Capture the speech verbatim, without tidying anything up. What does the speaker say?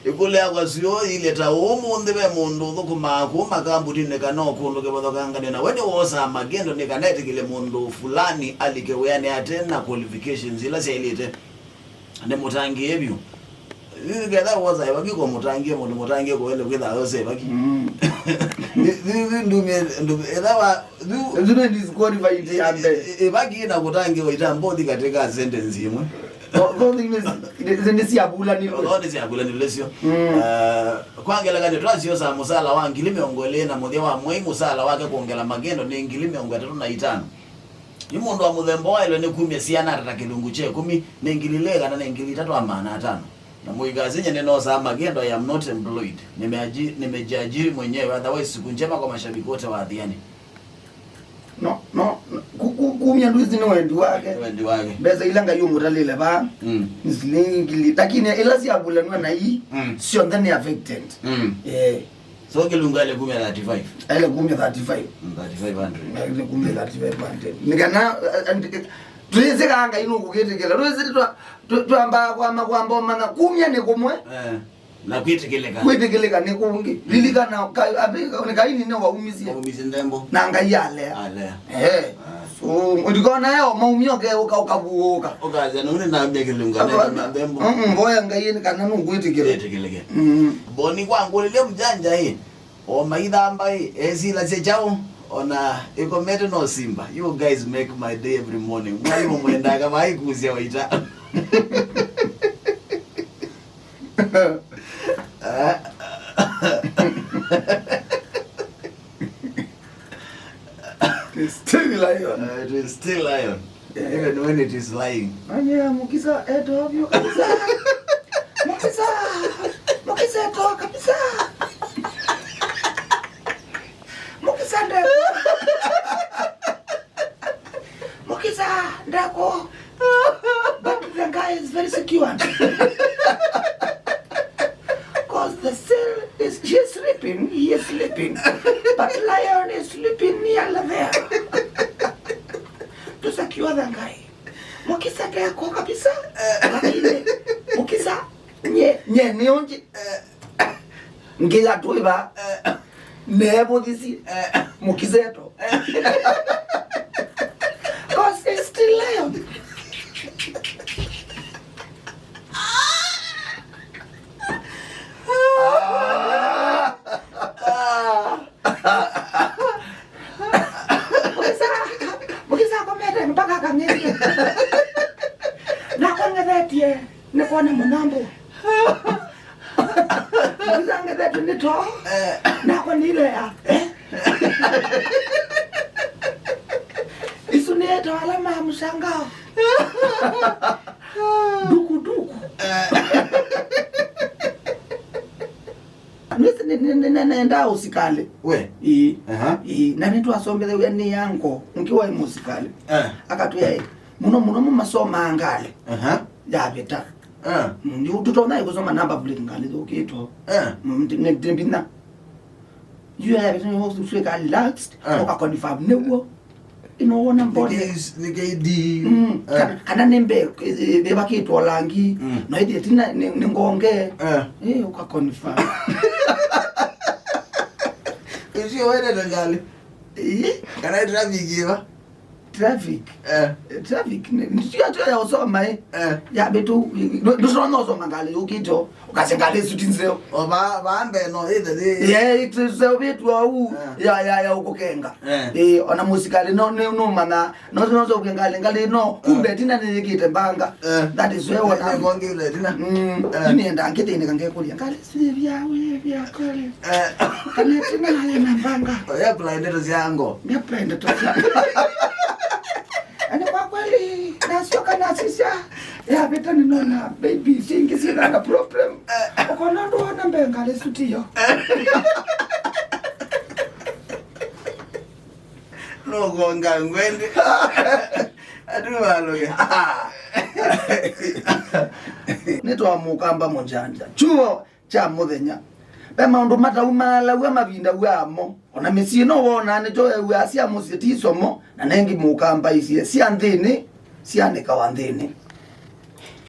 Ĩkũlyo yakwa syo ilye ta ũũ, ũmũnthĩ ve mũndũ ũthũkũmaa kũu makambuninĩ kana o kũndũ kĩvathũkanganĩo, na we nĩwosaa magendo nĩ kana etĩkĩle mũndũ fulani alike wĩanĩ ate na qualifications ila syaĩlĩte? Nĩ mũtangĩĩe vyũ. Yu ketha wosa ĩvaki kwa mũtangĩĩe mũndũ, mũtangĩĩe kũele kwĩtha yosa ĩvaki. Mm. Yu, yu, yu ndumie, ndu-, etha wa, yu Ĩsu nĩ disqualified ya mbee. Ĩ-, ĩvaki na kũtangĩĩwa itambothi katika sentence ĩmwe. Tho-, tho nĩ, nĩ, nĩ, nĩ syavulanilwe. Tho nĩ syavulanilwe syo. Mm. Eh, kwa ngelekany'o, twasiosaa mũsala wa ngili mĩongo ĩlĩ na mũthya wa mwei, mũsala wake kwongela magendo nĩ ngili mĩongo ĩtatũ na itano. Yu mũndũ wa mũthemba waĩlwe nĩ kumya syana ata ta kĩlungu kya ĩkũmi, nĩ ngili ĩla ĩkana nĩ ngili itatũ na maana atano. Na mũikasinye nĩnosaa magendo, I am not employed. Nimeaji-, nimejiajiri mwenyewe, otherwise siku njema kwa mashabiki wote wa Athiani. No, no, ku-, ku-, kumya nduizi nĩ wendi wake. Nĩ wendi wake. Mbesa ila Ngai ũmũtalĩle vaa, mm, nĩ silingi ngili. Lakini ila syavulanw'a na ii, mm, syonthe nĩ affected. Mm. Eh. So kĩlungu aĩle kumya thirty-five? Aĩle kumya thirty-five. Mm, thirty-five hundred. Aĩle kumya thirty-five hundred. Nĩ kana, eh, eh, twĩsĩ kaa Ngai nũkũkĩtĩkĩla. Twĩsĩ twa-, twa-, twambaa kwama kwamba ũmanya kumya nĩ kũmwe. Eh. Na kwĩtĩkĩlĩka. Kwĩtĩkĩlĩka nĩ kũngĩ. Mm. Lilikana, Ka-, Abi-, nĩ Kaini nĩ waumisye. Waumisye nthembo. Na Ngai alea. Alea. Eh. Ah. So, ndikona yo maumio ke ũka, ũkavuũka. Ũkasya, "Nũu nĩnambia kĩlungu, nĩnambia nthembo." Mm, mm, mboya Ngai nĩ kana nũkwĩtĩkĩla. Ĩtĩkĩlĩke. Mm. Boni kwangũlĩlya mjanja ĩ, o maithamba ĩ, esilasya kyaũ, ona ĩkomete no simba. You guys make my day every morning. Mwalimũ mwendaga vaikusya waita. It's still lion. Uh, it is still lion. Yeah. Even when it is lying. Manya, Mukisa, eto ovyo kabisa. Mukisa, Mukisa, eto kabisa. Mukisa, nde. Mukisa, ndako. But the guy is very secure. 'Cause the seal is, she is sleeping, he is sleeping. But lion is sleeping nearly there. To secure the guy. Mukisa ndako kabisa. Lakini, Mukisa, nye, nye, nĩ ũngĩ. Ngĩya twĩva. Neevũthisye. Eh. Mũkiseto. 'Cause it's still lion. Mũkisa, mũkisa akomete mpaka akang'ethie. Nakwa ng'ethetye. Nĩkwona mũnyambũ. Mũkisa ng'ethetwe nĩ too. Eh. Nakwa nilea. Eh? Isu nĩ too ala ma mshangao. Duku, duku. Eh. Nĩsĩ nĩ, nĩ, nĩ, nĩ, nendaa ũsikalĩ. We? Ĩĩ. Aha. Ĩĩ, na nĩtwasomethaw'a nĩ anko ũngĩ waĩ mũsikalĩ. Eh. Akatwĩa ĩ, mũno mũno mũmasomaa ngalĩ. Aha. Yavĩta. Eh. Mm, yu tũtonya kusoma number plate ngalĩ thũkĩtwo. Eh. Mm, ndi-, ndi-, ndi mbinya. Yu yavĩta nĩ ũswĩka relaxed, eh, ũka confirm nĩw'o. Ino wona mbone. Nĩ K D. Mm, eh, kana, kana nĩ mbe, eh, ĩvakĩtwo langi. Mm. No ĩthĩ tina nĩ, nĩ ngonge. Eh. Eh, ũka confirm. Ũcio wendete ngalĩ? Ĩĩ. Kana traffic ĩva? Traffic. Eh. Eh, traffic nĩ, nĩ sio tu ya usoma, eh. Eh. Ya betu, ndusona usoma ngalĩ yũkĩtwo. Ũkasya ngalĩ ĩsu ti nzeo. O va, va mbee no ĩthe thĩ. Yeah, ĩtĩ nzeo vitu au. Eh. Ya, ya, ya ũkũkenga. Eh. Eh, ona mũsikalĩ no, nĩ, no mana, no, no, no, ngalĩ, ngalĩ no, kumbe, eh, ĩtina nĩyĩkĩte mbanga. Eh. That is where what happened. Nĩ, nĩ ngongi ĩtina. Mm, eh, nĩenda ngĩthĩnĩka ngekũlya, ngalĩ ĩsu yĩvya, wĩvya kũlĩ. Eh. Kana ĩtina yĩ na mbanga. Oya apply ndeto sya ngo. Nĩ apply ndeto sya. Ani kwa kweli, nasyoka nasisya. Yavĩta nĩnona baby, singi sina na problem. Ũkona ndwona mbenga lesu tiyo. Nũgonga ngwendi. Andũ malũge. Nĩtwa mũkamba mũjanja. Chuo kya mũthenya. Ve maũndũ mataumaalaw'a mavinda wamo. Ona mĩsyĩ no wonaa nĩtyo ew'aa sya mũsyĩ ti isomo, na nengi mũkambaisye sya nthĩnĩ, syanĩkawa nthĩnĩ.